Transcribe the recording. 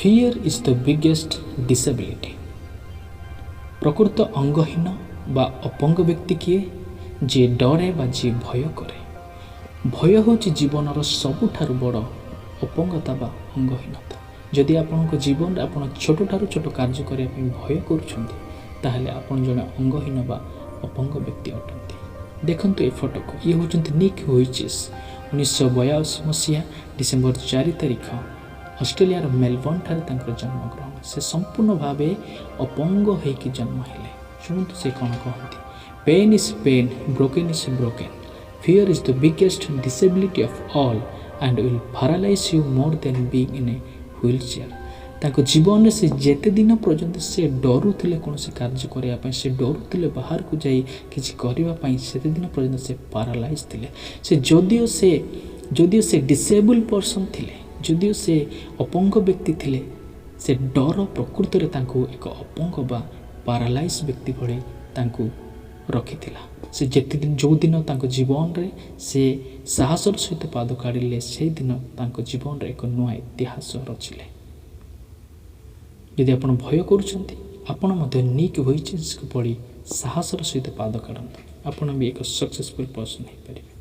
Fear is the biggest disability. ପ୍ରକୃତ ଅଙ୍ଗହୀନ ବା ଅପଙ୍ଗ ବ୍ୟକ୍ତି କିଏ? ଯିଏ ଡରେ ବା ଯିଏ ଭୟ କରେ। ଭୟ ହେଉଛି ଜୀବନର ସବୁଠାରୁ ବଡ଼ ଅପଙ୍ଗତା ବା ଅଙ୍ଗହୀନତା। ଯଦି ଆପଣଙ୍କ ଜୀବନରେ ଆପଣ ଛୋଟଠାରୁ ଛୋଟ କାର୍ଯ୍ୟ କରିବା ପାଇଁ ଭୟ କରୁଛନ୍ତି, ତାହେଲେ ଆପଣ ଜଣେ ଅଙ୍ଗହୀନ ବା ଅପଙ୍ଗ ବ୍ୟକ୍ତି ଅଟନ୍ତି। ଦେଖନ୍ତୁ ଏ ଫଟୋକୁ। ଇଏ ହେଉଛନ୍ତି ନିକ୍ ଭୁଇଚିଚ୍। 1982 ମସିହା ଡିସେମ୍ବର 4 ତାରିଖ ଅଷ୍ଟ୍ରେଲିଆର ମେଲବର୍ଣ୍ଣଠାରେ ତାଙ୍କର ଜନ୍ମଗ୍ରହଣ। ସେ ସମ୍ପୂର୍ଣ୍ଣ ଭାବେ ଅପଙ୍ଗ ହୋଇକି ଜନ୍ମ ହେଲେ। ଶୁଣନ୍ତୁ ସେ କ'ଣ କହନ୍ତି। "Pain is pain, broken is broken. Fear is the biggest disability of all and will paralyze you more than being in a wheelchair." ତାଙ୍କ ଜୀବନରେ ସେ ଯେତେ ଦିନ ପର୍ଯ୍ୟନ୍ତ ସେ ଡରୁଥିଲେ କୌଣସି କାର୍ଯ୍ୟ କରିବା ପାଇଁ, ସେ ଡରୁଥିଲେ ବାହାରକୁ ଯାଇ କିଛି କରିବା ପାଇଁ, ସେତେ ଦିନ ପର୍ଯ୍ୟନ୍ତ ସେ ପାରାଲାଇଜ୍ ଥିଲେ। ସେ ଯଦିଓ ସେ ଡିସେବୁଲ୍ ପର୍ସନ୍ ଥିଲେ, ଯଦିଓ ସେ ଅପଙ୍ଗ ବ୍ୟକ୍ତି ଥିଲେ, ସେ ଡର ପ୍ରକୃତରେ ତାଙ୍କୁ ଏକ ଅପଙ୍ଗ ବା ପାରାଲାଇଜ୍ ବ୍ୟକ୍ତି ଭଳି ତାଙ୍କୁ ରଖିଥିଲା। ସେ ଯେତେ ଦିନ, ଯେଉଁଦିନ ତାଙ୍କ ଜୀବନରେ ସେ ସାହସର ସହିତ ପାଦ କାଢ଼ିଲେ, ସେଇଦିନ ତାଙ୍କ ଜୀବନରେ ଏକ ନୂଆ ଇତିହାସ ରଚିଲେ। ଯଦି ଆପଣ ଭୟ କରୁଛନ୍ତି, ଆପଣ ମଧ୍ୟ ନିକ୍ ଭୁଇଚିଚ୍ଙ୍କ ଭଳି ସାହସର ସହିତ ପାଦ କାଢ଼ନ୍ତୁ। ଆପଣ ବି ଏକ ସକ୍ସେସଫୁଲ୍ ପର୍ସନ୍ ହେଇପାରିବେ।